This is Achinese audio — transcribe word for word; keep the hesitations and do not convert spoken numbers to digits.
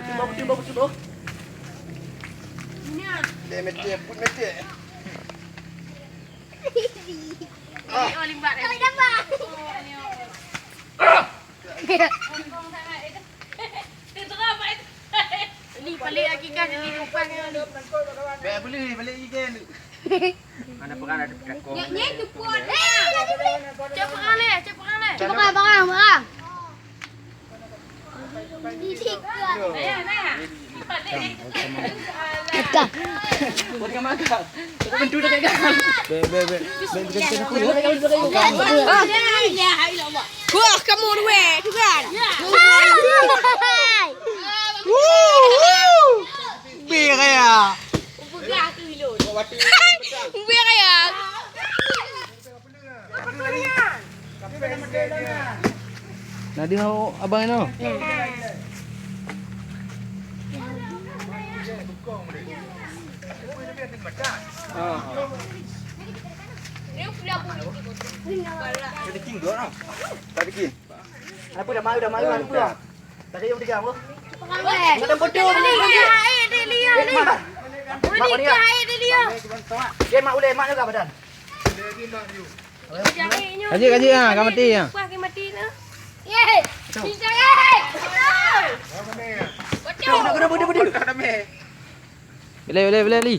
Timbang, timbang, timbang. Dia mete, pun mete. Ini oh limbat eh. Ini paling lagi kan, ini kupas ni. Baik boleh balik lagi kan. Mana peran ada peran. Nyak nyak tu kuat. Cek peran leh, cek peran leh. Peran, peran, peran. Bukan. Bukan makan. Bukan tu dah pegang. Be, be, be. Be, bukan, bukan aku. Wah, kamu dua, tu kan? Wuh, wuh. Be kaya. Be kaya. Nah, dia abang ino. Jadi king dua orang. Tak bikin. Apa dah malu, dah malu, dah malu. Tak ada yang tiga apa? Ada bodoh. Mak, mak, mak, mak. Dia mak uleh, mak juga badan. Kaji, kaji, ha, ka mati, ha. Kuah ke mati tu. Ye. Cincang, ye. Betul. Betul, betul, betul, betul. Boleh, boleh, boleh, Li.